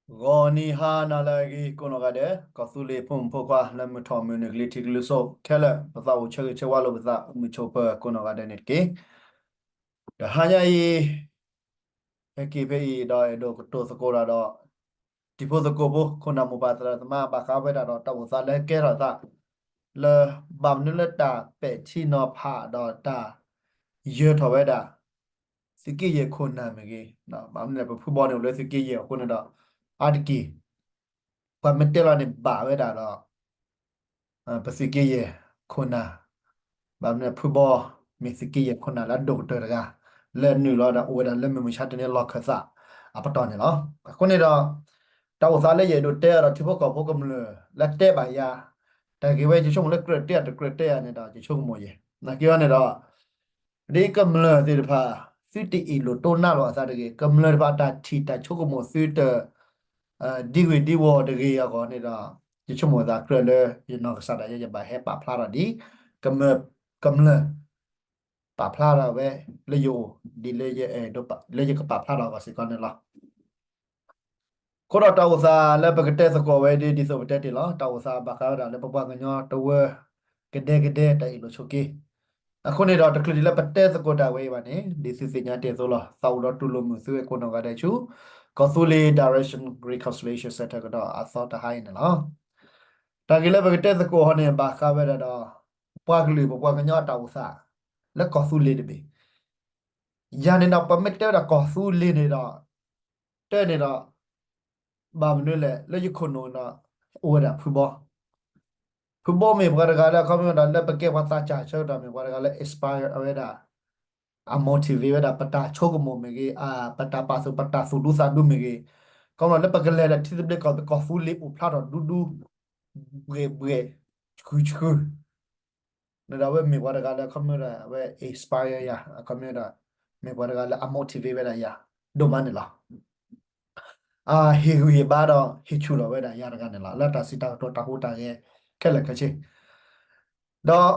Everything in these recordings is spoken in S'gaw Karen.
ဂီၤနံၤဟါနၤလၢအဂ့ၤ ကိးနီၢ်ဂၤဒဲး ကီၢ်သူလ့ၤဖိမုၣ်ဖိခွါ လၢမုၢ်ထီၣ်မုၢ်နုာ်ကလံၤထံးကလံၤစိးခဲလၢာ် ပသးအိၣ်ဆၢဂ့ၤဆၢဝါလိာ်ပသး မုၢ်ဆိးပၢၤကိးနီၢ်ဂၤဒဲးန့ၣ်တက့ၢ်. တဟါညါအံၤ ဟဲက့ၤဖဲအံၤဒီး အဲၣ်ဒိးကတိၤသကိးတၢ်ဒီး တံၤဖိသကိးဖိ ခိၣ်နၢ်မိၢ်ပၢ်သရၣ်သမါ ဘၣ်ဃးဝဲဒၣ်ဒီးတၢ်အိၣ်သးလၢဟဲကဲထီၣ်သး လၢဘၣ်မနုၤလၢတၢ်ပဲာ်ထံနီၤဖးဒီးတၢ်ယၢၤထီၣ်ဝဲဒၣ် သုးက့ယဲၢ်ခိၣ်နၢ်မ့ၢ်ဂ့ၤ, ဘၣ်မနုၤလဲၣ် ပဖုဘီန့ၣ်အိၣ်လၢသုးက့ယဲၢ်အဃိန့ၣ်ဒီး အါတက့ၢ် ပှၤမ့ၢ်တဲလီၤန့ၣ်ဘၣ်ဝဲဒၣ်ဒီး ပသုးက့ယဲၢ်ခိၣ်နၢ်, ဘၣ်မနုၤလဲၣ် ဖုဘီ မ့ၢ်သုးက့ယဲၢ်ခိၣ်နၢ်လၢအဒိၣ်ကတၢၢ်တဂၤ လၢနုာ်လီၤဒီးအိၣ်ဝဲဒၣ်လၢမုၢ်မဆါတနံၤလီၢ်ခၢၣ်သးအပတီၢ်န့ၣ်လီၤ. အဃိန့ၣ်ဒီး တၢ်အိၣ်သးလၢယအဲၣ်ဒိးတဲအီၤဒီးထံဖိကီၢ်ဖိကမျၢၢ်လၢတဲဘၣ်ယၤ တၢ်ဂ့ၢ်ဝဲယဆိကမိၣ်လၢကြၢးတဲအီၤတကြၢးတဲအီၤန့ၣ်ဒီး ယဆိကမိၣ်ယဲၢ် နာ်က့အီၤန့ၣ်ဒီး ဒ်ကမျၢၢ်သ့ၣ်တဖၣ် သုတအ့ၣ်လိာ်တိၢ်နါလိာ်အသးတဂ့ၤ, ကမျၢၢ်တဖၣ်တၢ်ထံၣ်တၢ်ဆိကမိၣ်သုတ ဒ်ဂ့ၢ်ဒ်ဝီတဂ့ၤအဂီၢ်န့ၣ်ဒီး ယဆိကမိၣ်သးကြၢးလၢယနီၢ်ကစၢ်ဒၣ်ယဲ ယဘၣ်ဟဲပာ်ဖျါထီၣ်ဒ် ကမျၢၢ် ကမျၢၢ် ပာ်ဖျါထီၣ်ဝဲလၢယအိၣ် ဒ်လၢယအဲၣ်ဒိး လၢယကပာ်ဖျါထီၣ်အဂီၢ်စ့ၢ်ကီးန့ၣ်လီၤ. အဃိဒီးတၢ်အိၣ်သးလၢပကတဲသကိးဝဲဒ် ဒ်သိးပတဲတ့ၢ်လီၤ. တၢ်အိၣ်သးဘၣ်ဃးဝဲဒၣ်လၢပပှၤကညီတဝၢ ကဒဲကဒဲတၢ်အ့ၣ်လိာ်ဆိးက့ အဃိန့ၣ်ဒီး တချုးဒံးလၢပတဲသကိးတၢ်ဝဲအံၤဘၣ်န့ၣ် ဒ်သုသ့ၣ်ညါတ့ၢ်အသိးလီၤ. သးအိၣ်ဒီးတူၢ်လိာ်မုာ်သုဝဲကိးနီၢ်ဂၤဒဲးဆူ ကီၢ်သူလ့ၤ Direction Reconciliation Centre ကဒီးအသီတဟါအံၤန့ၣ်လီၤ. တၢ်ဂ့ၢ်လၢပကတဲသကိးဟီန့ၣ် ဘၣ်ဃးဝဲဒၣ်ဒီး ပှၤကလုာ် ပပှၤကညီအတၢ်အိၣ်သး လၢကီၢ်သူလ့ၤတဘ့ၣ် ယၤန့ၣ်ဒီး ပမ့ၢ်တဲဝဲဒၣ်ကီၢ်သူလ့ၤန့ၣ်ဒီး တဲန့ၣ်ဒီး ဘၣ်မနုၤလဲၣ် လၢယခိၣ်နူာ်ဒီး အိၣ်ဝဲဒၣ်ဖုဘီ ဖုဘီမ့ၢ်ပှၤတဂၤလၢ အခီပညီဒီး လၢပကဲပှၤသးစၢ်ဆၢကတီၢ်မ့ၢ်ပှၤတဂၤလၢ inspire ဝဲဒၣ် အ motivate ဝဲဒၣ် ပတၢ်ဆိကမိၣ်မ့ၢ်ဂ့ၤ, ပတၢ်ပာ်သူၣ် ပတၢ်သူၣ်ဒူသးဒူမ့ၢ်ဂ့ၤ, ခီပညီလၢပကလဲၤဒီးထံသဘျ့ကီၢ်သဘျ့ ကီၢ်သူလ့ၤအိၣ်ဖျါထီၣ်ဒူဒူ ဘှဲ့ဘှဲ့ ဆှုဆှု န့ၣ်ဒီးအဝဲမ့ၢ်ပှၤတဂၤလၢ အခီပညီဒီး အဝဲ inspire ယၤ အခီပညီဒီး မ့ၢ်ပှၤတဂၤလၢအ motivate ဝဲဒၣ်ယၤ ဒိၣ်မးန့ၣ်လီၤ. အဟ့ၣ်ဂံၢ်ဟ့ၣ်ဘါဒီး ဟ့ၣ်ဆူၣ်ထီၣ်ဝဲဒၣ်ယၤတဂၤန့ၣ်လီၤ. လၢတၢ်စံးတၢ်ကတိၤတၢ်ဟူးတၢ်ဂဲၤ ခဲလၢာ်ခဲဆ့ ဒီး တၢ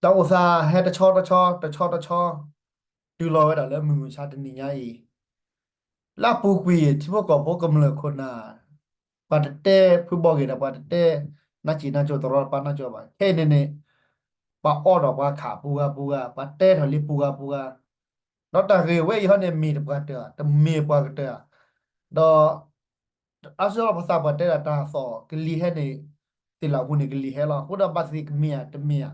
်အိၣ်သးဟဲတဆီတဆီ တဆီတဆီ တုၤလီၤဝဲဒၣ်လၢမုၢ်မဆါတနံၤညါအံၤ လၢအပူၤကွံာ် ထံဖိကီၢ်ဖိကမျၢၢ်ခိၣ်နၢ် ပှၤတတဲဖုဘီဂ့ၤဒီး ပှၤတတဲနါစံးနါကိၤတရီတပါနါကိၤဘၣ်. ခဲအံၤန့ၣ်န့ၣ် ပှၤအီဒီးပှၤခးပူၤဂၤပူၤဂၤ ပှၤတဲထီၣ်လံပူၤဂၤပူၤဂၤ ဒီးတၢ်ဂ့ၢ်ဝဲအံၤဟီန့ၣ် မ့ၢ်တပှၤတၢၢ် တမ့ၢ်ပှၤကတၢၢ် ဒီး အါစုလီၤပသးပှၤတဲဒၣ်တၢ်သီၣ်ကလံၤဟဲန့ၣ် သ့ၣ်လၣ်ဟူန့ၣ် ကလံၤဟဲလီၤ. အဃိဒီးဘၣ်သ့ၣ်ကမ့ၢ်ဧါ တမ့ၢ်ဧါ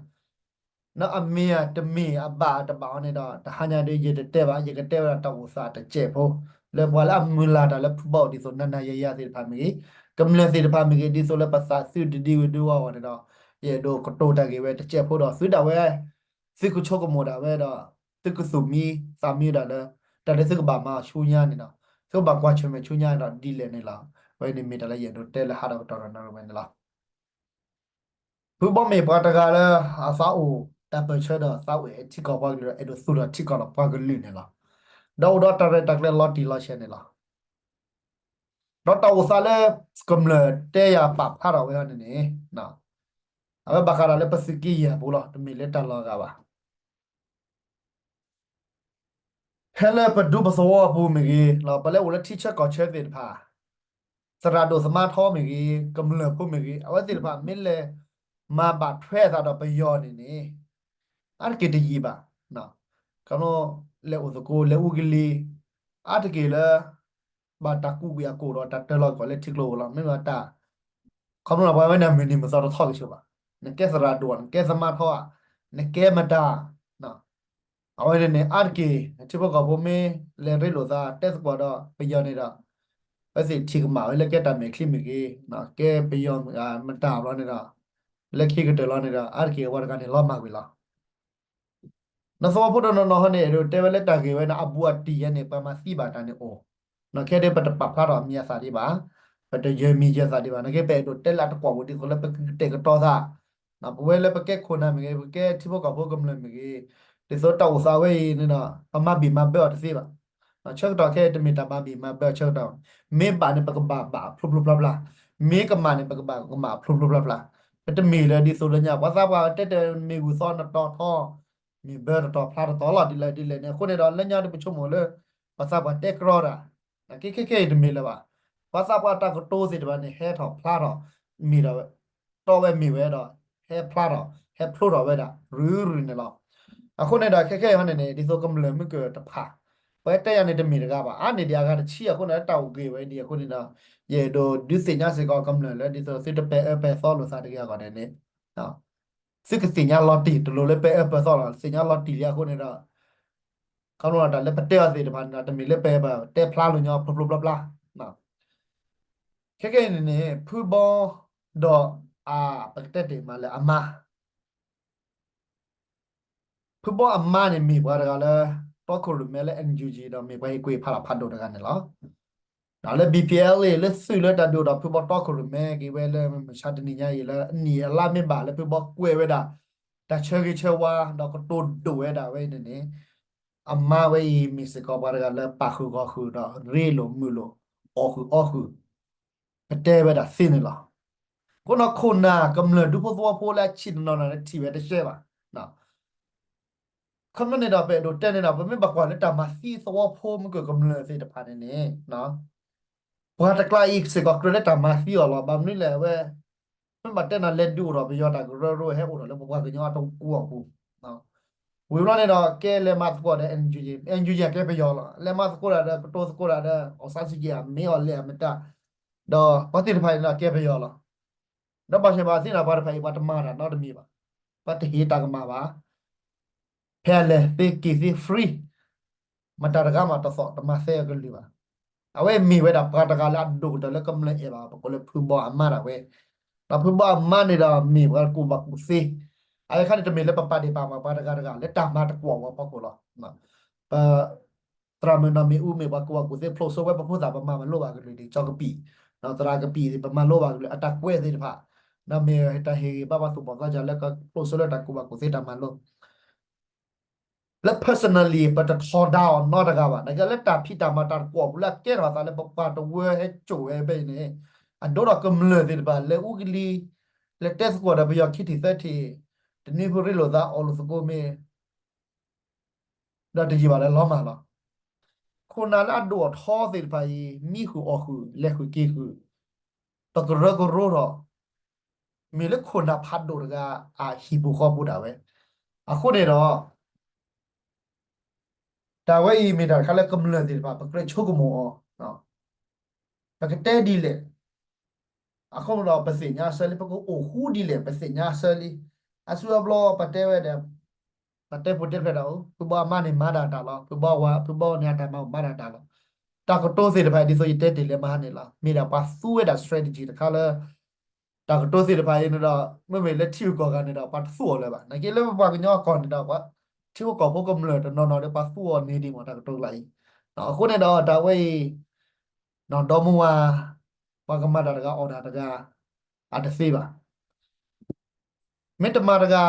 နီၢ်အမ့ၢ်ဧါ တမ့ၢ်အဘၣ်တဘၣ်အီၤန့ၣ်ဒီး တဟါညါဒီး ယတတဲဘၣ် ယကတဲဝဲဒၣ်တၢ်အိၣ်သးတစဲးဖိ လၢပှၤလၢအမုၢ်လၢ်တၢ်လၢဖုဘီအအိၣ်ဒ်သိး နၤနၤယၤယၤသ့ၣ်တဖၣ်မ့ၢ်ဂ့ၤ ကမျၢၢ်သ့ၣ်တဖၣ်မ့ၢ်ဂ့ၤ ဒ်သိးလၢပသးသုတဒံဝဲဒုးဝဲအဂီၢ်န့ၣ်ဒီး ယအဲၣ်ဒိးကတိၤတၢ်ဂ့ၢ်ဝဲတစဲးဖိဒီး သုဒၣ်ဝဲ သုကဆိကမိၣ်ဒၣ်ဝဲဒီး သုကသူၣ်မံသးမံဒၣ်လၢ တၢ်လၢသုကဘၣ်မၤဆူညါန့ၣ်ဒီး သုကဘၣ်ကွၢ်ဆၢၣ်မဲာ်ဆူညါဒီးဒ်လဲၣ်န့ၣ်လီၤ. ဝဲန့ၣ်မ့ၢ်တၢ်လၢယအဲၣ်ဒိးတဲလၢဟးဒီးကတီၢ်ဒီးနၢ်ရံၣ်ဝဲန့ၣ်လီၤ. ဖုဘီမ့ၢ်ပှၤတဂၤလၢ အသးအိၣ်တၢ်ပၢၢ်ဆၢဒီးသးအိၣ်အဲၣ်ထံကီၢ်ပှၤကလုာ်ဒီး အဲၣ်ဒိးသူၣ်ထီၣ်ထံကီၢ်ဒီးပှၤကလုာ်န့ၣ်လီၤ. ဒီးအိၣ်ဒီးတၢ်ရဲၣ်တၢ်ကျဲၤလီၤတံၢ်လီၤဆဲးန့ၣ်လီၤ. ဒီးတၢ်အိၣ်သးလၢ ကမျၢၢ်တဲယၤပာ်ဖျါထီၣ်ဝဲအီၤန့ၣ်န့ၣ် အဝဲဘၣ်ဃးဒီးလၢပသုးက့ယဲၢ်အပူၤလီၤ. တမ့ၢ်လၢတၢ်လီၤဂာ်ဘၣ်. ဖဲလၢပဒူပသဝီအပူၤမ့ၢ်ဂ့ၤ, ပလဲၤအိၣ်လၢထံဆၢကီၢ်ဆၢသ့ၣ်တဖၣ်, သရၣ်ဒိၣ်သမါထီမ့ၢ်ဂ့ၤ, ကမျၢၢ်ဖိမ့ၢ်ဂ့ၤ, အဝဲသ့ၣ်တဖၣ်မ့ၢ်လဲၤမၤဘၣ်ထွဲအသးဒီးပယီၤန့ၣ်န့ၣ်, အါတက့ၢ်တယံာ်ဘၣ်. ခီဖျိလဲၤအိၣ်သကိး လဲၤအူကလံၤ, အါတက့ၢ်လၢ ဘၣ်တၢ်ကူးကွံာ်အကိာ်ဒီးတၢ်တၢၢ်လီၤကီၢ်လၢထံကျိပူၤလီၤ. မ့ၢ်ဘၣ်တၢ် ခီဖျိလၢပှၤဝဲန့ၣ် မုၢ်နံၤမုၢ်သီတထီၣ်က့ၤဆိဘၣ်. နကဲသရၣ်ဒိၣ်ဧါ, နကဲသမါထီဧါ, နကဲမတၤ, အဝဲန့ၣ်န့ၣ် အါတက့ၢ် ထံဖိကီၢ်ဖိမ့ၢ်လဲၤရ့လိာ်သးတဲသကိးဒီးပယီၤန့ၣ်ဒီး အဝဲသ့ၣ်ထံၣ်ကမၣ်ဝဲလၢကဲတၢ်မဲာ်ချံမ့ၢ်ဂ့ၤ, ကဲပယီၤမတၤဘျီန့ၣ်ဒီး လၢခံကတၢၢ်လီၤန့ၣ်ဒီး အါတက့ၢ်အဝဲတဂၤန့ၣ်လီၤမၢ်ကွံာ်လီၤ. နသဝီဖိတနီၤနီၤဟီန့ၣ် အဲၣ်ဒိးတဲဝဲလၢတၢ်ဂ့ၢ်ဝဲန့ၣ် အဘူးအတံၢ်ယဲန့ၣ် ပှၤမၤသံဘၣ်တၢ်န့ၣ်အိၣ်, ခဲဒၣ်ပတပာ်ဖျါထီၣ်မံၤအသးဒံးဘၣ်, ပတယၢၤမံၤယၢၤသးဒံးဘၣ်. နာ်က့ပအဲၣ်ဒိးတဲလၢအတကွီၢ်ပူၤဒ်သိးလၢပကကတဲာ်ကတီၤသး, ပဝဲလၢပကဲခိၣ်နၢ်မ့ၢ်ဂ့ၤ, ပကဲထံဖိကီၢ်ဖိကမျၢၢ်မ့ၢ်ဂ့ၤ, ဒ်သိးတၢ်အိၣ်သးဝဲအံၤန့ၣ်ဒီး ပမၤဘံၣ်မၤဘၢအီၤတသ့ဘၣ်. ဆၢကတီၢ်ခဲအံၤတမ့ၢ်တၢ်မၤဘံၣ်မၤဘၢအီၤဆၢကတီၢ်, မ့ၢ်ဘၣ်န့ၣ် ပကဘၣ်ဘၣ်ဖျိဖျိဖျါဖျါ, မ့ၢ်ကမၣ်န့ၣ် ပကဘၣ်ကမၣ်ဖျိဖျိဖျါဖျါ, ပတမ့ၢ်လၢဒ်သိးလၢညါ ပှၤသးပှၢ်တဲတမ့ၢ်ဂုၢ်သီနတီၤထီ, မ့ၢ်ဘၢတတီၤဖျါတတီၤလီၤ ဒ်လဲၣ်ဒ်လဲၣ်န့ၣ်. အဃိန့ၣ်ဒီး လၢညါဒီးပဆိကမိၣ်လၢ ပှၤသးပှၢ်တဲကြီတၢ်, ခဲခဲခဲအံၤတမ့ၢ်လၢၤဘၣ်. ဘၣ်ဆၣ်ပှၤတၢ်ကတိၤသ့ၣ်တဖၣ်န့ၣ် ဟဲထီၣ်ဖျါထီၣ် မ့ၢ်ဒီး တီဝဲမ့ၢ်ဝဲဒီး ဟဲဖျါထီၣ် ဟဲဖျိထီၣ်ဝဲဒၣ် ရုရုန့ၣ်လီၤ. အဃိန့ၣ်ဒီး ခဲခဲအံၤန့ၣ်န့ၣ် ဒ်သိးကမျၢၢ်မုၢ်ကၢၢ်တဖၣ် ပတဲယၤန့ၣ်တမ့ၢ်တဂၤဘၣ် အါန့ၢ်ဒံးအဂၤတဆံအဃိန့ၣ် တၢ်အိၣ်ဂ့ၤဝဲဒ်အဃိန့ၣ်ဒီး ယအဲၣ်ဒိးဒုးသ့ၣ်ညါစ့ၢ်ကီးကမျၢၢ်လၢ ဒ်သိးသုတပဲာ်အၢပဲာ်သီလိာ်သးတဂ့ၤအဂီၢ်န့ၣ်န့ၣ် သုကသ့ၣ်ညါလီၤတံၢ် တလိၣ်လၢပဲာ်အၢပဲာ်သီလီၤ သ့ၣ်ညါလီၤတံၢ်လံအဃိန့ၣ်ဒီး ခီဖျိတၢ်လၢပတဲအီၤသ့ၣ်တဖၣ်န့ၣ်ဒီး တမ့ၢ်လၢပတဲဖျါလိာ်ညီဖျိဖျိဖျါဖျါ ခဲခဲအံၤန့ၣ်န့ၣ် ဖုဘီဒီး အ ပကတဲတ့ၢ်မးလၢအမါ ဖုဘီအမါန့ၣ် မ့ၢ်ပှၤတဂၤလၢ တီခိၣ်ရိၣ်မဲလၢ NUG ဒီးမ့ၢ်ပှၤဟ့ၣ်ကူၣ်ဟ့ၣ်ဖးလီၤဖးဒိၣ်တဂၤန့ၣ်လီၤ. ဒီးလၢ BPLA လၢသုးလၢတၢ်ဒုးအိၣ်ဒီးဖုဘီတီခိၣ်ရိၣ်မဲက့ၤဝဲလၢမုၢ်မဆါတနံၤညါအံၤ လၢအနံၣ်အလါမ့ၢ်ဘၣ်လၢဖုဘီကွဲးဝဲဒၣ် တၢ်ဆၢဂ့ၤဆၢဝါ ဒီးကတိၤဒိၣ်ဝဲဒၣ်ဝဲအံၤန့ၣ်န့ၣ် အမါဝဲအံၤမ့ၢ်စ့ၢ်ကီးပှၤတဂၤလၢပာ်ဃုာ်ဂီၤဃုာ်ဒီးရ့လိာ်မုာ်လိာ် အီၣ်ဃုာ်အီဃုာ် ပတဲဝဲဒၣ်သ့န့ၣ်လီၤ. အဃိန့ၣ် ခိၣ်နၢ်ကမျၢၢ်ဒူဖိသဝီဖိလၢအဆံးတနီၤနီၤန့ၣ်ထံၣ်ဝဲတရှဲဘၣ်. ခီဖျိန့ၣ်ဒီး ပအဲၣ်ဒိးတဲန့ၣ်ဒီး ပမ့ၢ်ဘၣ်ကွၢ်လၢတၢ်မၤသံသဝီဖိမုၢ်ကၢၢ်ကမျၢၢ်သ့ၣ်တဖၣ်န့ၣ်န့ၣ် ပှၤတကျါအံၤစ့ၢ်ကီးကြၢးလၢတၢ်မၤသံအီၤလီၤ. ဘၣ်မနုၤလဲၣ် အဝဲ မ့ၢ်ဘၣ်တဲနၤလဲၤဒုးအိၣ်ဒီးပယီၤတၢ်ကရၢကရိဟဲအိၣ်ဒီးလၢပပှၤကညီအတဝီအပူၤ ဝံၤဘျီန့ၣ်ဒီး ကဲလဲၤမၤသကိးဒီး NUG, NUG ကဲပယီၤလီၤ. လဲၤမၤသကိးတၢ်ဒီး ကတိၤသကိးတၢ်ဒီး အောင်ဆန်းစုကြည် မ့ၢ်အီၤလဲၤအမတၤ ဒီးပှၤသ့ၣ်တဖၣ်န့ၣ်ဒီးကဲပယီၤလီၤ. ဒီးဘၣ်ဆၣ်ဘၣ်သ့ၣ်န့ၣ် ပှၤတဖၣ်အံၤ ပှၤတမၤတၢ်နီတမံၤဘၣ်. ပှၤတဟ့ၣ်တၢ်ကမၣ်ဘၣ်. ဖဲအလဲၤသ့က့ၤသ့ free မတၤတဂၤမးတသီၣ်တမၤသဲအကလုၢ်ဘၣ်. အဝဲမ့ၢ်ဝဲဒၣ်ပှၤတဂၤလၢအဒိၣ်ကတၢၢ်လၢကမျၢၢ်အဲၣ်ဘၣ် ပကိးလၢဖုဘီအမါဒၣ်ဝဲ, ဒီးဖုဘီအမါန့ၣ်ဒီး မ့ၢ်ပှၤကူၣ်ဘၣ်ကူၣ်သ့, အဝဲခါန့ၣ်တမ့ၢ်လၢပပာ်ဒ့ၣ်ပာ်ကမၣ်ပှၤတဂၤတဂၤ လၢတၢ်မၤသကိးဝဲအဖီခိၣ်လီၤ. ပ သရၣ်မုၣ်နီၢ်မ့ၣ်အူမ့ၢ်ပှၤကူၣ်ဘၣ်ကူၣ်သ့ ဖျိးစိဝဲပဖိသၣ် ပမၤလိဘၣ်ကလုၢ်ဒ်ကၠီကပံာ်, သရၣ်ကပံာ် ပမၤလိဘၣ်ကလုၢ်အတၢ်ကွဲးသ့ၣ်တဖၣ်, ဒီးမ့ၢ်တၢ်ဟ့ၣ်ဂံၢ်ဘါပှၤသူၣ်ဘီၣ်သးစၢ်လၢကဖျိးစိလၢတၢ်ကူၣ်ဘၣ်ကူၣ်သ့တၢ်မၤလိ လၢ personally ပတထီဒါအီၤနီတဂၤဘၣ်. နာ်က့လၢတၢ်ဖံးတၢ်မၤတၢ်သကိးပူၤလၢအကဲထီၣ်အသးလၢပပှၤတဝၢဟဲစိာ်ဝဲဖဲအံၤန့ၣ်, အဒိဒီးကမျၢၢ်သ့ၣ်တဖၣ်လၢအူကလံၤ လၢတဲသကိးဒီးပယီၤခံထံၣ်သၢထံၣ်, တနွံဖုရ့လိာ်သးအီၣ်လိာ်သကိးမ့ၢ် ဒီးတယံာ်ဘၣ်လၢလီၤမၢ်လီၤ. ခိၣ်နၢ်လၢအဒိၣ်အထီသ့ၣ်တဖၣ်အံၤ မံဃုာ်အီၣ်ဃုာ် လဲၤဃုာ်က့ၤဃုာ်, ပကရၢကရိထီၣ်, မ့ၢ်လၢခိၣ်နၢ်ဖးဒိၣ်တဂၤအဟံၣ်ပူၤဃီပူၤဒၣ်ဝဲ. အဃိန့ၣ်ဒီး တၢ်ဝဲအံၤမ့ၢ်တၢ်တခါလၢကမျၢၢ်သ့ၣ်တဖၣ် ပကြၢးဆိကမိၣ်အီၤ, ပကတဲဒ်လဲၣ်, အဃိဒီးပသ့ၣ်ညါအဆၢလံ ပကအိၣ်ဃူဒ်လဲၣ် ပသ့ၣ်ညါအဆၢလံ. အစုအဘျီပတဲဝဲဒီး ပတဲပူၤတဲဖျဲးတၢ်အိၣ် ဖုဘီအမါန့ၣ်မၤဒၣ်တၢ်လီၤ ဖုဘီဝၤ ဖုဘီန့ၣ်အတၢ်မၤအိၣ်မၤဒၣ်တၢ်လီၤ. တၢ်ကတိၤသ့ၣ်တဖၣ်ဒ်သိးယတဲတ့ၢ်လၢမဟါန့ၣ်လီၤ မ့ၢ်ဒၣ်ပှၤသူဝဲဒၣ် strategy တခါလၢ တၢ်ကတိၤသ့ၣ်တဖၣ်အံၤန့ၣ်ဒီး မ့မ့ၢ်လၢထံဂုၤကီၢ်ဂၤန့ၣ်ဒီး ပှၤတသူအီၤလၢၤဘၣ်. နာ်က့လၢပပှၤကညီအကီၢ်န့ၣ်ဒီး ပှၤထံဖိကီၢ်ဖိကမျၢၢ်တနီၤနီၤဒီး ပှၤသူအီၤန့ၢ်ဒံးမ့ၢ်တၢ်ကတိၤကျါအံၤ. အဃိန့ၣ်ဒီးတၢ်ဝဲအံၤ ဒီမါဝၤ ပှၤကမၤတၢ်တဂၤအီၣ်တၢ်တဂၤ အတသ့ဘၣ်. မ့ၢ်တမၤတဂၤ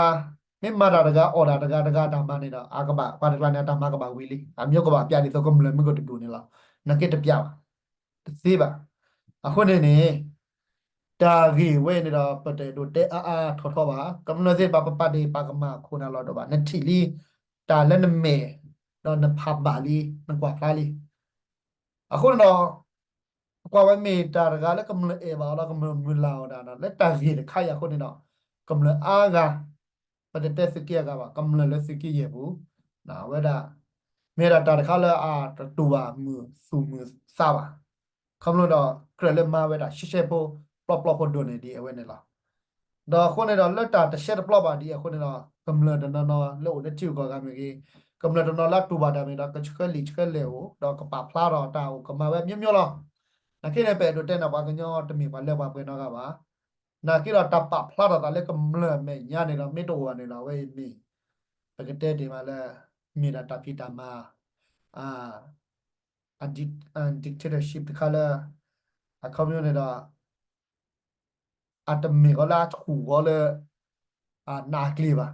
မ့ၢ်မၤတၢ်တဂၤအီၣ်တၢ်တဂၤ တဂၤတၢ်မၤန့ၣ်ဒီး အကဘၣ် ပှၤတကျါန့ၣ် အတၢ်မၤကဘၣ်ဝံၤလံ အမျိုးကဘၣ်ပျးဒ်သိးကမျၢၢ်မ့ၢ်ကတဒူၣ်န့ၣ်လီၤ. နာ်က့တပျးဘၣ် တသ့ဘၣ်. အဃိန့ၣ်န့ၣ် တၢ်ဂ့ၢ်ဝဲန့ၣ်ဒီး ပတအဲၣ်ဒိးတဲအါအါထီထီဘၣ်. ကမျၢၢ်သ့ၣ်တဖၣ် ပပာ်ဒ့ၣ်ပာ်ကမၣ်ခိၣ်နၢ်လီၤဒိၣ်ဘၣ်. နထံၣ်လံ တၢ်လၢနမဲာ် ဒီးနဖးဘၣ်လံ နကွၢ်ဖျါလံ. အဃိန့ၣ်ဒီး ကွၢ်ဝဲမ့ၢ်တၢ်တဂၤလၢကမျၢၢ်အဲၣ်ဘၣ်အီၤဒီး ကမျၢၢ်မုၢ်လၢ်အီၤဒၣ်ဒီး လၢတၢ်ဂ့ၢ်တခါအံၤအဃိန့ၣ်ဒီး ကမျၢၢ်အါဂၤ ပတတဲသုးက့အဂၤဘၣ် ကမျၢၢ်လၢသုးက့ယဲၢ်ပူၤ အဝဲဒၣ် မ့ၢ်ဒၣ်တၢ်တခါလၢအတတူၢ်ဘၣ်မုာ်သူၣ်မုာ်သးဘၣ်. ခီဖျိဒီး ကြၢးလၢမၤဝဲဒၣ်ရှဲရှဲဖိ ပျီပျီဖိဒိၣ်န့ၣ်ဒ်အဝဲန့ၣ်လီၤ. ဒီးအဃိန့ၣ်ဒီး လၢတၢ်တရှဲတပျီဘၣ်ဒ်အဃိန့ၣ်ဒီး ကမျၢၢ်တနီၤနီၤလၢအိၣ်လၢထံဂုၤကီၢ်ဂၤမ့ၢ်ဂ့ၤ, ကမျၢၢ်တနီၤလၢအတူၢ်ဘၣ်တၢ်မ့ၢ်ဒီး ကဆှၢလံာ်ဆှၢလဲၢ်အိၣ် ဒီးကပာ်ဖျါထီၣ်တၢ်အိၣ်ကမၤဝဲမျိုးမျိုးလီၤ. နာ်က့န့ၣ် ပအဲၣ်ဒိးတဲန့ၣ် ပှၤကညီတမ့ၢ်ပှၤလၢပှၤပှဲၤနီတဂၤဘၣ်. နာ်က့ဒီးတၢ်ပာ်ဖျါထီၣ်သးလၢကမျၢၢ်မဲာ်ညါန့ၣ်ဒီး မ့ၢ်တအိၣ်ဘၣ်န့ၣ်ဒီး အဝဲအံၤမ့ၢ် ပကတဲတ့ၢ်မးလၢ မ့ၢ်ဒၣ်တၢ်ဖံးတၢ်မၤ အ အ dictatorship တခါလၢ အခီပညီန့ၣ်ဒီး အတမ့ၢ်ဃီလၢအဆူၣ်ဃီလၢ အနးအကျ့ၤဘၣ်.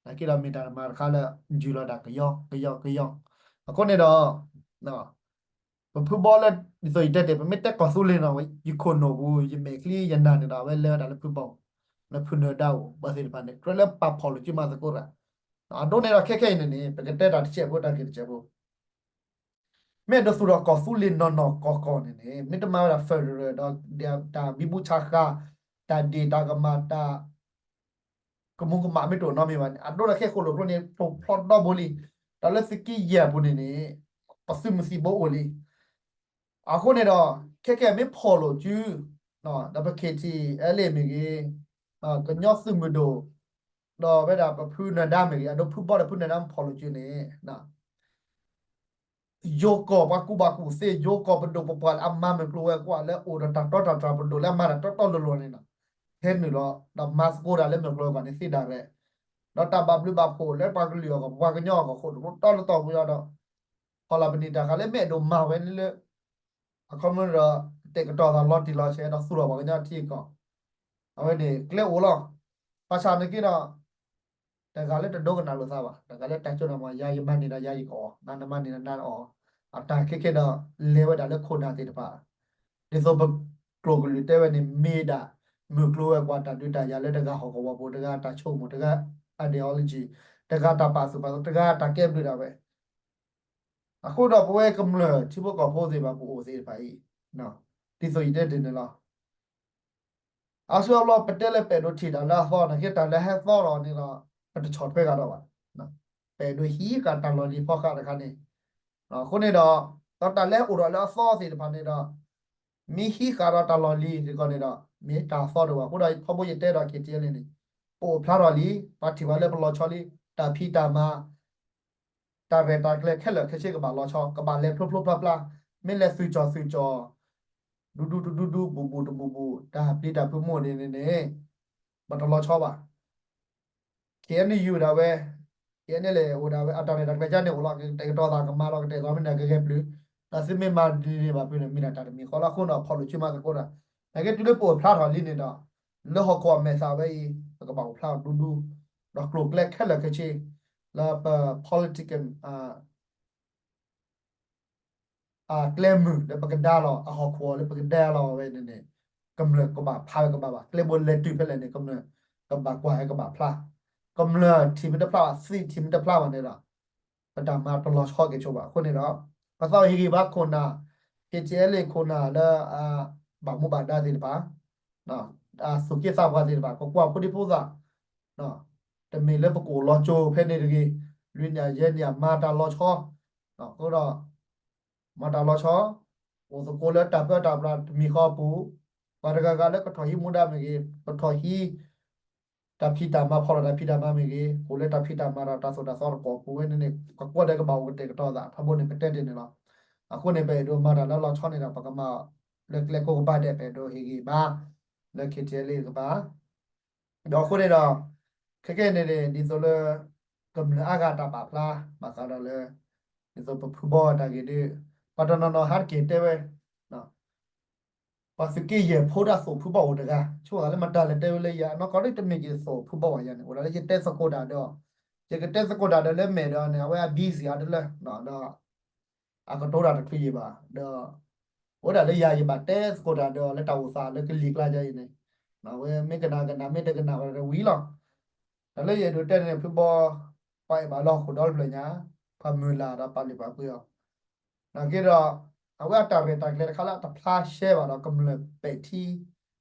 နာ်က့ဒီးမ့ၢ်တၢ်တမၤတခါလၢ ယုၢ်လီၤဒၣ်ကယီကယီကယီ. အဃိန့ၣ်ဒီး ပဖုဘီလၢ ဒ်သိးယတဲတ့ၢ် ပမ့ၢ်တဲကီၢ်သူလ့ၤနီၤ ယခိၣ်နူာ်ပူၤ ယမဲာ်ချံယနၢ်န့ၣ်ဒီး အဝဲလဲၤဝဲဒၣ်လၢဖုဘီ လၢဖုနၢၤဒါအိၣ် ပှၤသ့ၣ်တဖၣ်န့ၣ် ကြၢးလၢပာ်ဖှိၣ်လိာ်စုမၤသကိးတၢ်. အဒိန့ၣ်ဒီးခဲခဲအံၤန့ၣ်န့ၣ် ပကတဲတၢ်တစဲးဖိတၢ်ဂ့ၢ်တစဲးဖိ မ့ၢ်အဲၣ်ဒိးသူၣ်ထီၣ်ကီၢ်သူလ့ၤနီၢ်နီၢ်ကီၢ်ကီၢ်န့ၣ်န့ၣ် မ့ၢ်တမၤဝဲဒၣ် federal ဒီး တၢ်ဘံဘူဆးဃာ်, တၢ်ဒ့ၣ်တၢ်ကမၣ် တၢ် ကမူၤကမၣ်မ့ၢ်တအိၣ်နီတမံၤဘၣ်န့ၣ် အဒိလၢခဲခိၣ်လိာ်ကျိန့ၣ် ပိၢ်ဖျီဒီဘိလံ. တၢ်လၢသုးက့ယဲၢ်အပူၤန့ၣ်န့ၣ် ပသုးမုၢ်သံၣ်ဘိအိၣ်လံ. အဃိန့ၣ်ဒီး ခဲကဲမ့ၢ်ဖီၣ်လိာ်စု ဒီးပ K T L A မ့ၢ်ဂ့ၤ, ကညီသုးမုၢ်ဒိၣ် ဒီးဝဲဒၣ်ပဖုနၢၤဒါမ့ၢ်ဂ့ၤ, အဒိဖုဘီဒီးဖုနၢၤဒါမ့ၢ်ဖီၣ်လိာ်စုန့ၣ် ယိၤကီၢ်ပှၤကူၣ်ဘၣ်ကူၣ်သ့, ယိၤကီၢ်ပဒိၣ်ပပှၢ်လၢအမၤမုၢ်ကျိၤဝဲၤကွာ်လၢအိၣ်ဒီးတၢ်တီတၢ်တြၢ်ပဒိၣ်လၢအမၤတၢ်တီတီလိၤလိၤန့ၣ်လီၤ. ဟဲနုာ်လီၤ ဒီးမၤသကိးတၢ်လၢမုၢ်ကျိၤဝဲၤကွာ်န့ၣ်သ့ဒၣ်ရဲၣ်, ဒီးတၢ်ဘၣ်ဘျုးဘၣ်ဖှိၣ်လၢပှၤကလုာ်အဂီၢ် ပပှၤကညီအဂီၢ် ဃိၣ်တဘိတီလၢတီၢ်ပူၤဒီး ဖီၣ်လီၤပနံာ်တၢ်ဃာ်လၢမ့ၢ်အဲၣ်ဒိးမၤဝဲလၢ အခီပညီဒီး ကတဲာ်ကတီၤသးလီၤတံၢ်လီၤဆဲး ဒီးသူၣ်ထီၣ်ပှၤကညီထံကီၢ်, အဝဲန့ၣ်ကျဲအိၣ်လီၤ. ဘၣ်ဆၣ်နာ်က့ဒီး တဂၤလၢတဒိကနၣ်လိာ်သးဘၣ်, တဂၤလၢတၢ်ကၠိနၢ်မး ယၤယမၤန့ၢ်ဒီးယၤယကအီၣ်, နၤနမၤန့ၢ်ဒီးနၤအီၣ်, အတၢ်ခဲခဲဒီး လဲၤဝဲဒၣ်လၢခိၣ်နၢ်သ့ၣ်တဖၣ် ဒ်သိးပကျိာ်ကလုာ်တဲဝဲန့ၣ် မ့ၢ်ဒၣ် မုၢ်ကျိၤဝဲၤကွာ်တၢ်ဒုးတၢ်ယၤလၢတဂၤဟီၣ်ကဝီၤပူၤ, တဂၤတၢ်ဆိကမိၣ်, တဂၤ ideology, တဂၤတၢ်ပာ်သူၣ်ပာ်သး, တဂၤတၢ်ကဲဘျုးဒၣ်ဝဲ. အဃိဒီးပဝဲကမျၢၢ်ထံဖိကီၢ်ဖိသ့ၣ်တဖၣ် ပအိၣ်သ့ၣ်တဖၣ်အံၤ, ဒ်သိးယတဲတ့ၢ်န့ၣ်လီၤ. အါစုအါဘျီပတဲလၢပအဲၣ်ဒိးထံၣ်တၢ်လၢအသီန့ၣ် ကဲတၢ်လၢဟဲသီဒီးန့ၣ်ဒီး ပတဆီၣ်ထွဲဂၤဒီးဘၣ်. ပအဲၣ်ဒိးဟံးဃာ်တၢ်လီၢ်လံၤဖီဃာ်တခါန့ၣ်, အဃိန့ၣ်ဒီး ဒီးတၢ်လၢဟဲအိၣ်ဒီးလၢအသီသ့ၣ်တဖၣ်န့ၣ်ဒီး မ့ၢ်ဟံးဃာ်ဒီးတၢ်လီၢ်လံၤစ့ၢ်ကီးန့ၣ်ဒီး မ့ၢ်တၢ်သီတအိၣ်ဘၣ်. အဃိဒီးထီဘိယတဲဒီး K T L A န့ၣ် ပအိၣ်ဖျါထီၣ်လံ, ပှၤထံၣ်ဘၣ်လၢပလီၤဆီလံ, တၢ်ဖံးတၢ်မၤ တၢ်ရဲၣ်တၢ်ကျဲၤခဲလၢာ်ခဲဆ့ကဘၣ်လီၤဆီ, ကဘၣ်လဲၤဖျိဖျိဖျါဖျါ, မ့ၢ်လဲၤသုးကၠီၣ်သုးကၠီၣ် ဒူဒူတဒူဒူ ဘူးဘူးတဘူးဘူး တၢ်ပျံၤတၢ်ဖုးမူန့ၣ်န့ၣ် ဘၣ်တလီၤဆီဘၣ်. K N U ဒၣ်ဝဲ, K N L A အိၣ်ဒၣ်ဝဲ အတၢ်ရဲၣ်တၢ်ကျဲၤကန့ၣ်အိၣ်လီၤ, ကတဲာ်ကတီၤသးကမၤလီၤ, ကတဲာ်ကတီၤမ့ၢ်န့ၣ်ကဂဲၤပျုၤ, ဒီးသုမ့ၢ်မၤဒ်န့ၣ်ဘၣ်ဖုးန့ၣ် မ့ၢ်ဒၣ်တၢ်တမံၤဃီလီၤ. အဃိန့ၣ်ဒီး ဖီၣ်လိာ်စုမၤသကိးတၢ်, နာ်က့တုၤလၢပအိၣ်ဖျါထီၣ်လံန့ၣ်ဒီး လၢဟီၣ်ခိၣ်အမဲာ်သၣ်ဝဲအံၤ ပကဘၣ်အိၣ်ဖျါထီၣ်ဒူဒူ, ဒီးကျိၤကျဲခဲလၢာ်ခဲဆ့ လၢပ political အကျဲမုၢ်လၢပကဒါလီၤ အဟီၣ်ခိၣ်လၢပကဒါလီၤဝဲန့ၣ်န့ၣ် ကမျၢၢ်ကဘၣ်ဖးဝဲကဘၣ်ဘၣ်. ကျဲဘိလဲၤတုၤဖဲလဲၣ်န့ၣ် ကမျၢၢ်ကဘၣ်ကွၢ်ဝဲကဘၣ်ဖျါ, ကမျၢၢ်ထံၣ်မ့ၢ်တဖျါဘၣ် သုးထံၣ်မ့ၢ်တဖျါဘၣ်န့ၣ်ဒီး ပတၢ်မၤတလီၤဆီက့ၤဆိဘၣ်. အဃိန့ၣ်ဒီး ပသးဟ့ၣ်ဂံၢ်ဘါခိၣ်နၢ်, K T L A ခိၣ်နၢ်လၢ ဘၣ်မူဘၣ်ဒါသ့ၣ်တဖၣ်, သူၣ်က့သးပှၢ်သ့ၣ်တဖၣ် ကကွၢ်ဖိဒံဖိသၣ် တမ့ၢ်လၢပကအိၣ်လီၤကၠိဖဲန့ၣ်တဂ့ၤ, လွံၢ်နံၣ်ယဲၢ်နံၣ်မၤတၢ်လီၤဆီ, အဃိဒီး မၤတၢ်လီၤဆီ, အိၣ်သကိးလၢတၢ်ပၢတၢ်ပြးတမံၤဃီအပူၤ, ပှၤတဂၤဂၤလၢကထီၣ်ဟံးမူဒါမ့ၢ်ဂ့ၤ, ကထီၣ်ဟံး တၢ်ဖံးတၢ်မၤဖီၣ်လီၤတၢ်ဖံးတၢ်မၤမ့ၢ်ဂ့ၤ, အိၣ်လၢတၢ်ဖံးတၢ်မၤဒီးတၢ်သိၣ်တၢ်သီတကီၢ်ပူၤဝဲန့ၣ်န့ၣ် ကကွၢ်ဒီးကဘၣ်အိၣ်ကတဲာ်ကတီၤသး ထီဘိန့ၣ် ပတဲတ့ၢ်န့ၣ်လီၤ. အဃိန့ၣ် ပအဲၣ်ဒိးမၤတၢ်လၢလီၤဆီန့ၣ်ဒီး ပကမၤလၢကျဲကိးကပၤဒဲး ပအဲၣ်ဒိးဟ့ၣ်ဂံၢ်ဘါ လၢ K T L A ကပၤ ဒီးအဃိန့ၣ်ဒီး ခဲကဲန့ၣ်န့ၣ် ဒ်သိးလၢ ကမျၢၢ်အါဂၤတၢ်ပာ်ဖျါ ဘၣ်ဃးဒီးလၢ ဒ်သိးပဖုဘီတၢ်ဂ့ၢ်ဒုး ပှၤတနီၤနီၤဟးတက့ၢ်တဲဝဲ ပှၤသုးက့ယဲၢ်ဖိတၢ်သိၣ်ဖုဘီအိၣ်တဂၤ ဆိကမိၣ်သးလၢမတၤလဲၣ်တဲဝဲလၢယၤ နီၢ်ကီၢ်ဒ်တမ့ၢ်ယသိၣ်ဖုဘီဘၣ်ယၤန့ၣ် အိၣ်ဒၣ်လၢယတဲသကိးတၢ်ဒီး ယကတဲသကိးတၢ်ဒီးလၢမဲာ်ဒီးန့ၣ် အဝဲအ busy အါတလၢ ဒီး အကတိၤတၢ်တချုးယံာ်ဘၣ် ဒီး အိၣ်ဒၣ်လၢယၤယဘၣ်တဲသကိးတၢ်ဒီးလၢတၢ်အိၣ်သးလၢကလံၤကျါယၤအံၤန့ၣ် အဝဲမ့ၢ်ကနၣ်ကနၣ် မ့ၢ်တကနၣ်ဝဲတဝံၤလီၤ. တၢ်လၢယအဲၣ်ဒိးတဲန့ၣ် ဖုဘီ ပှၤအဲၣ်ဘၣ်လၢဟီၣ်ခိၣ်ဒီတဖျၢၣ်ညါ ပှၤမုၢ်လၢ်ဒီးပာ်လုၢ်ပာ်ပှ့ၤအီၤ နာ်က့ဒီး အဝဲအတၢ်ရဲၣ်တၢ်ကျဲၤတခါလၢအတဖျါရှဲဘၣ်ဒီးကမျၢၢ်ပဲာ်ထံ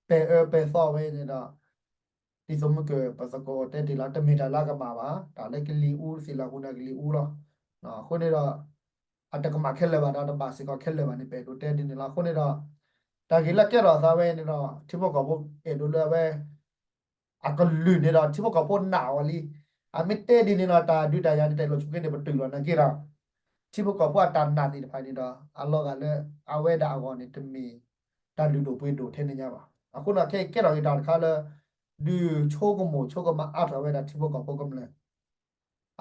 ပဲာ်အၢပဲာ်သီဝဲန့ၣ်ဒီး ဒ်သိးမုၢ်ကၢၢ်ပသကိးတဲတ့ၢ်လီၤ တမ့ၢ်တၢ်လၢအကမၣ်ဘၣ် တၢ်လၢကလံၤအူသ့ၣ်လီၤ ဟူးနၤကလံၤအူလီၤ. အဃိန့ၣ်ဒီး အတကမၣ်ခဲလၢာ်ဘၣ်ဒီးတဘၣ်စ့ၢ်ကီးခဲလၢာ်ဘၣ်န့ၣ် ပအဲၣ်ဒိးတဲဒ်န့ၣ်လီၤ. အဃိန့ၣ်ဒီး တၢ်ဂ့ၢ်လၢကဲထီၣ်သးဝဲန့ၣ်ဒီး ထံဖိကီၢ်ဖိအဲၣ်ဒိးလၢအဝဲ အကလုၢ်န့ၣ်ဒီး ထံဖိကီၢ်ဖိနာ်အီၤလံ. အမ့ၢ်တဲဒ်န့ၣ်ဒီး တၢ်ဒုးတၢ်ယၤန့ၣ် တၢ်အ့ၣ်လိာ်ဆိးက့န့ၣ် ပတုာ်လီၤနာ်က့ဒီး ထံဖိကီၢ်ဖိအတၢ်နာ်သ့ၣ်တဖၣ်န့ၣ်ဒီး အလီၤဂာ်လၢအဝဲဒၣ်အဂီၢ်န့ၣ် တမ့ၢ်တၢ်လုၢ်ဒိၣ်ပှ့ၤဒိၣ်ထဲန့ၣ်ညါဘၣ်. အဃိန့ၣ် ခဲအံၤကဲထီၣ်က့ၤတၢ်တခါလၢ ဒုးဆိကမိၣ်ဆိကမးအါထီၣ်ဝဲဒၣ်ထံဖိကီၢ်ဖိကမျၢၢ်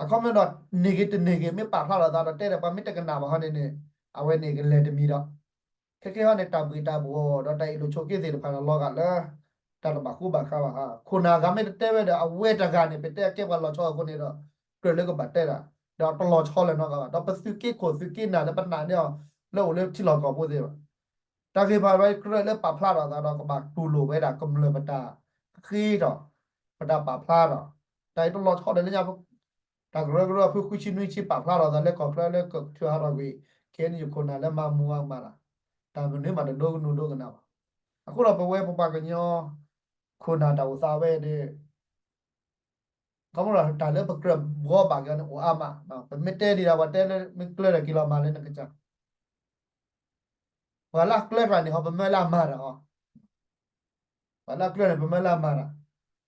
အခီပညီဒီး န့ၢ်ဂ့ၤတန့ၢ်ဂ့ၤ မ့ၢ်ပာ်ဖျါထီၣ်သးဒီးတဲဒီး ပှၤမ့ၢ်တကနၣ်ဘၣ်ဟီန့ၣ်န့ၣ် အဝဲန့ၣ်ကလဲၤတမံၤဒီး ခဲကဲဟီန့ၣ် တၢ်ဘှ့ၣ်တၢ်ဘှီၣ်ဒီးတၢ်အ့ၣ်လိာ်ဆိးက့သ့ၣ်တဖၣ်ဒီးလီၤဂာ်လၢ တၢ်တဘၣ်ဃူဘၣ်ဃးဘၣ်. ခိၣ်နၢ်ဂၤမ့ၢ်တတဲဝဲဒီး အဝဲတဂၤန့ၣ် ပတဲအကဲပှၤလီၤဆီအဃိန့ၣ်ဒီး ကြၢးလၢကဘၣ်တဲဒၣ် ဒီးတလီၤဆီလၢၤနီတဂၤဘၣ်. ဒီးပသုးက့ခိၣ်သုးက့နၢ်လၢပနာ်န့ၢ်အီၤ လၢအိၣ်လၢထံလီၢ်ကီၢ်ဖိသ့ၣ်တဖၣ် တၢ်ဂ့ၢ်ဖးဝဲကြၢးလၢပာ်ဖျါထီၣ်သးဒီး ကဘၣ်တူၢ်လိာ်ဝဲဒၣ်ကမျၢၢ်ပတၢ်ဃ့ထီၣ် ပတၢ်ပာ်ဖျါထီၣ် တၢ်အံၤတလီၤဆီဒီးလၢညါ တၢ်ကရၢကရိအဖုဃုဆံနွံဆံပာ်ဖျါထီၣ်သးလၢကီၢ်ချၢလၢကထၢဟးထီၣ်ကွံာ် ခဲအံၤန့ၣ် ယခိၣ်နၢ်လၢမၤမူအမၤတၢ်, တၢ်မနုၤမးတဒိကနူၤဒိကနၣ်ဘၣ်. အဃိဒီးပဝဲပပှၤကညီ ခိၣ်နၢ်တၢ်အိၣ်သးဝဲဒီး ခီဖျိတၢ်လၢပကြၢးဘှီဘၣ်က့ၤအီၤန့ၣ်အိၣ်အါမး, ပမ့ၢ်တဲဒံးဒၣ် ပှၤတဲလၢမ့ၢ်ကျၢၤဒီးက့ၤလီၤမၤလၢနကစၢ် ပှၤလၢအကျၢၤတဖၣ်န့ၣ် ဟီပမၢလၢအမၤတၢ်အီၤ, ပှၤလၢအကျၢၤန့ၣ် ပမၢလၢအမၤတၢ်,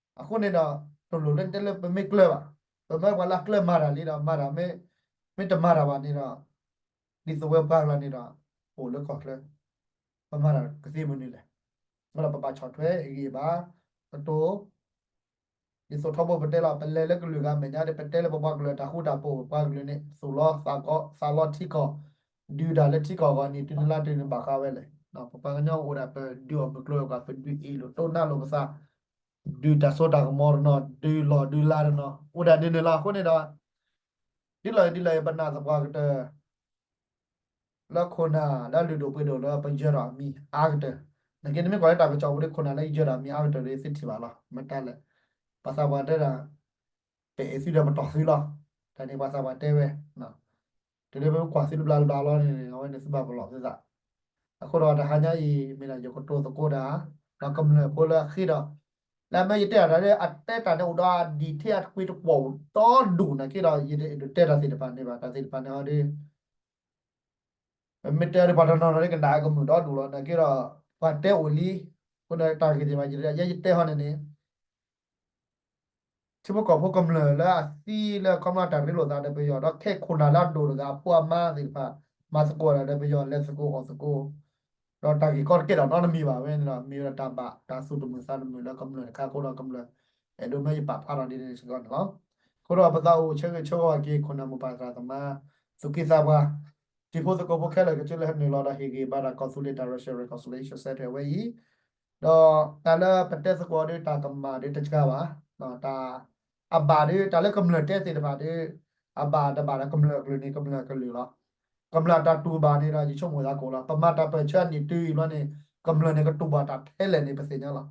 အဃိန့ၣ်ဒီး တလိၣ်လၢတဲလၢပမ့ၢ်ကျၢၤဘၣ်, ပမၢပှၤလၢအကျၢၤမၤတၢ်လံဒီး မၤတၢ်မ့ၢ်, မ့ၢ်တမၤတၢ်ဘၣ်န့ၣ်ဒီး ဒ်သိးဝဲပှၤကျါန့ၣ်ဒီး အိၣ်လၢကီၢ်ချၢ ပမၤတၢ်ကသ့မနုၤလဲၣ်, ဒီးပဘၣ်ဆီၣ်ထွဲဂ့ၤဘၣ်, ကတိၤ ဒ်သိးထီဘိပတဲလီၤ ပလဲၤလၢကလုာ်ဂၤမဲာ်ညါဒီး ပတဲလၢပပှၤကလုာ်တၢ်ဃူတၢ်ဖိး ပှၤကလုာ်န့ၣ် သူၣ်လီသးကီ သးလီထံကီၢ်, ဒုးတၢ်လၢထံကီၢ်အဂီၢ် နံၣ်တုၤနလါတုၤန့ၣ်ဘၣ်ဃးဝဲလဲၣ်, ပပှၤကညီအိၣ်ဒၣ်ပဒုးအီၣ်မုၢ်ကျိၤဝဲၤကွာ် ပဒုးအ့ၣ်လိာ်တိၢ်နါလိာ်ပသး, ဒုးတၢ်စိတၢ်ကမီၤတနီၤ ဒုးလီၢ်ဒုးလၤတနီၤ အိၣ်ဒၣ်ဒ်န့ၣ်လီၤ. အဃိန့ၣ်ဒီး ဒ်လဲၣ်ဒ်လဲၣ် ပနာ်သပှၢ်ကတၢၢ် လၢခိၣ်နၢ်လၢအလုၢ်ဒိၣ်ပှ့ၤဒိၣ်လၢပယၢၤထီၣ်အမံၤအါကတၢၢ်, နာ်က့နမ့ၢ်ကွၢ်လၢတၢ်ကစီၣ်ပူၤဒီး ခိၣ်နၢ်လၢယၢၤထီၣ်အမံၤအါကတၢၢ်ဒီးသ့ထံၣ်ဘၣ်လီၤ. မ့ၢ်တၢ်လဲၣ်, ပှၤသးပှၢ်တဲဒၣ် ပအဲၣ်သုဒီးပတီၢ်သုလီၤ. တၢ်န့ၣ်ပှၤသးပှၢ်တဲဝဲ, တုၤလၢပကွၢ်သုတဘျီတဘျီလီၤန့ၣ် အဝဲန့ၣ်သုဘၣ်ပလီၢ်သုသး. အဃိဒီးတဟါညါအံၤ မ့ၢ်ဒၣ်ယကတိၤသကိးဒၣ် ဒီးကမျၢၢ်ဖိလၢအဃ့ဒီး လၢအမ့ၢ်ယတဲအတၢ်လၢအတဲတၢ်န့ၣ်အိၣ်ဒီး detail အတကွံတကွီၣ်ဒီဒူၣ်နာ်က့ဒီး ယတအဲၣ်ဒိးတဲတၢ်သ့ၣ်တဖၣ်န့ၣ်ဘၣ်, တၢ်သ့ၣ်တဖၣ်န့ၣ်အီၤဒီး ပမ့ၢ်တဲဒီးပှၤတနီၤနီၤဒ်ကနၣ်အကမုာ်ဒီဒူၣ်လီၤ. နာ်က့ဒီး ပှၤတဲအိၣ်လံ, အဃိန့ၣ်တၢ်ဂ့ၢ်သ့ၣ်တဖၣ် ယဲယတဲဟီန့ၣ်န့ၣ် ထံဖိကီၢ်ဖိကမျၢၢ်လၢအသံလၢခီဖျိတၢ်ရ့လိာ်သးဒီးပယီၤ ဒီးခဲအံၤခိၣ်နၢ်လၢအဒိၣ်တဂၤအဖိအမါသ့ၣ်တဖၣ် မၤသကိးတၢ်ဒီးပယီၤ လဲၤသကိးအီၣ်သကိး ဒီးတၢ်ဂ့ၢ်ကီတကဲထီၣ်နီတမံၤဘၣ်ဝဲန့ၣ်ဒီး မ့ၢ်ဝဲဒၣ်တၢ်ဘၣ်တၢ်သူၣ်တမုာ်သးတမုာ်လၢကမျၢၢ်တခါအဃိဒီး ကမျၢၢ်အဲၣ်ဒိးမ့ၢ်ယပာ်ဖျါထီၣ်ဒ်န့ၣ်စ့ၢ်ကီးန့ၣ်လီၤ. အဃိဒီးပသးအိၣ်ဆၢဂ့ၤဆၢဝါက့ၤ ခိၣ်နၢ်မိၢ်ပၢ်သရၣ်သမါ သူၣ်က့သးပှၢ် တံၤဖိသကိးဖိခဲလၢာ်ကစၢ်လၢဟဲနုာ်လီၤဒီးဟ့ၣ်ဂံၢ်ဘါတၢ်ကီၢ်သူလ့ၤတၢ် Racial Reconciliation Center ဝဲအံၤ ဒီးတၢ်လၢပတဲသကိးဒီးတၢ်ကမၣ်ဒီးတစှၤဘၣ်, တၢ် အဘၣ်ဒီး တၢ်လၢကမျၢၢ်တဲသ့ၣ်တဖၣ်ဒီး အဘၣ်တဘၣ်ဒီးကမျၢၢ်အကလုာ်န့ၣ် ကမျၢၢ်အကလုာ်လီၤ. ကမျၢၢ်တၢ်တူၢ်ဘၣ်န့ၣ်ဒီး ယဆိကမိၣ်သးကိးလီၤ. ပမၤတၢ်ပၢၢ်ဆၢအနံၣ်တုၤအံၤဘျီန့ၣ် ကမျၢၢ်န့ၣ်ကတူၢ်ဘၣ်တၢ်ထဲလဲၣ်န့ၣ် ပသ့ၣ်ညါလီၤ.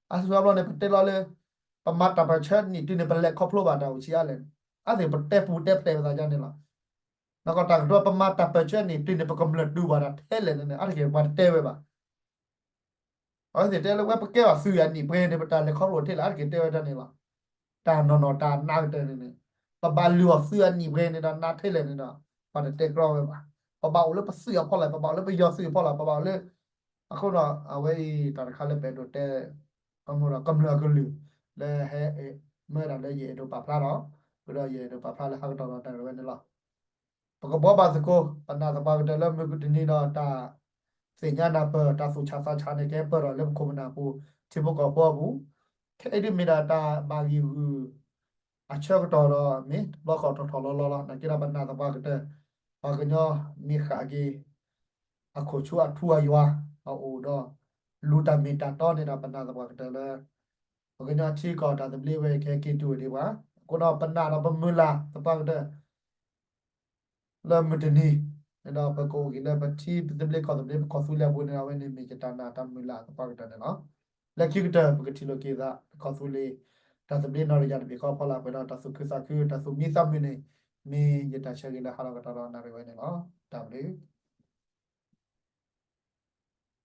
အါစုအါဘျီန့ၣ် ပတဲလီၤလၢ ပမၤတၢ်ပၢၢ်ဆၢအနံၣ်တုၤန့ၣ် ပလဲၤခီဖျိဘၣ်တၢ်အိၣ်ဆံးအါလဲၣ်န့ၣ် အါသ့ၣ်ပတဲပူၤတဲဖျဲးပသးဒ်န့ၣ်လီၤ. နကီၢ်တၢ်ကတိၤ ပမၤတၢ်ပၢၢ်ဆၢအနံၣ်တုၤန့ၣ် ပကမျၢၢ်တူၢ်ဘၣ်တၢ်ထဲလဲၣ်န့ၣ် အါတက့ၢ်ပှၤတတဲဝဲဘၣ်. အဝဲသ့ၣ်တဲလၢဝဲပကဲဘၣ်သုးအနံၣ်ပှဲၤန့ၣ် ပတၢ်လဲၤခီဖျိထဲလဲၣ် အါတက့ၢ်တဲဝဲဒ်န့ၣ်လီၤ. တၢ်နီၢ်နီၢ်တၢ်နးကတၢၢ်န့ၣ်န့ၣ် ပဘၣ်လုၢ်အီၣ်သုးအနံၣ်ပှဲၤန့ၣ်ဒီးနးထဲလဲၣ်န့ၣ်ဒီး ပှၤတတဲကြီဝဲဘၣ်. ပဘၣ်အိၣ်လၢပသုးအဖီလာ် ပဘၣ်အိၣ်လၢပယီၤသုးအဖီလာ် ပဘၣ်အိၣ်လၢ အဃိဒီး အဝဲအံၤတၢ်တခါလၢပအဲၣ်ဒိးတဲ ကမျၢၢ်ဒီးကမျၢၢ်အကလုာ် လၢဟဲမၢဒၣ်လၢယအဲၣ်ဒိးပာ်ဖျါဒီး ဃုာ်ဒီးယအဲၣ်ဒိးပာ်ဖျါလၢဟးကတီၢ်ဒီးတၢ်ရဲၣ်ဝဲန့ၣ်လီၤ. ပကဘှီဘၣ်သကိး ပနာ်သပှၢ်ကတၢၢ်လၢမုၢ်ကတနံၤဒီးတၢ်သ့ၣ်ညါနၢ်ပၢၢ် တၢ်သူၣ်ဆးသးဆးန့ၣ် ကဟဲပၢၢ်ထီၣ်လၢပခိၣ်ပနၢ်ပူၤ ထံဖိကီၢ်ဖိအပူၤ ခဲအံၤဒ်မ့ၢ်ဒၣ်တၢ်ဘၣ်ဂံၢ်ဂုာ် အဆၢကတီၢ်ဒီးမ့ၢ်တဘျီဃီထီၣ်ထီၣ်လီၤလီၤလီၤ နာ်က့ဒီးပနာ်သပှၢ်ကတၢၢ် ပှၤကညီမ့ၢ်ဃၣ်က့ၤ အခိၣ်ဆူအထူအယွၤ အအိၣ်ဒီး လူၤတၢ်မ့ၢ်တၢ်တီန့ၣ်ဒီး ပနာ်သပှၢ်ကတၢၢ်လၢ ပကညီထံကီၢ်တၢ်သဘျ့ဝဲကဟဲက့ၤတုၤအိၣ်ဒံးပှၤ အဃိဒီးပနာ်ဒီးပမုၢ်လၢ်သပှၢ်ကတၢၢ် လၢမုၢ်တနံၤ န့ၣ်ဒီးပကအိၣ်က့ၤလၢပထံသဘျ့ကီၢ်သဘျ့ ပကီၢ်သူလ့ၤအပူၤန့ၣ် အဝဲန့ၣ်မ့ၢ်ယတၢ်နာ်တၢ်မုၢ်လၢ်သပှၢ်ကတၢၢ်န့ၣ်လီၤ. လၢခံကတၢၢ် ပကထံၣ်လိာ်က့ၤသး ပကီၢ်သူလ့ၤ တၢ်သဘျ့နီၢ်တယၢ်တဘ့ၣ်ဃီဖီလာ် ပှဲၤဒီးတၢ်သူၣ်ခုသးခု တၢ်သူၣ်မံသးမုာ်န့ၣ် မ့ၢ်ယတၢ်ဆၢဂ့ၤလၢဟးလီၤကတီၢ်ဒီးနၣ်ရံၣ်ဝဲန့ၣ်လီၤ. တၢ်ဘျုး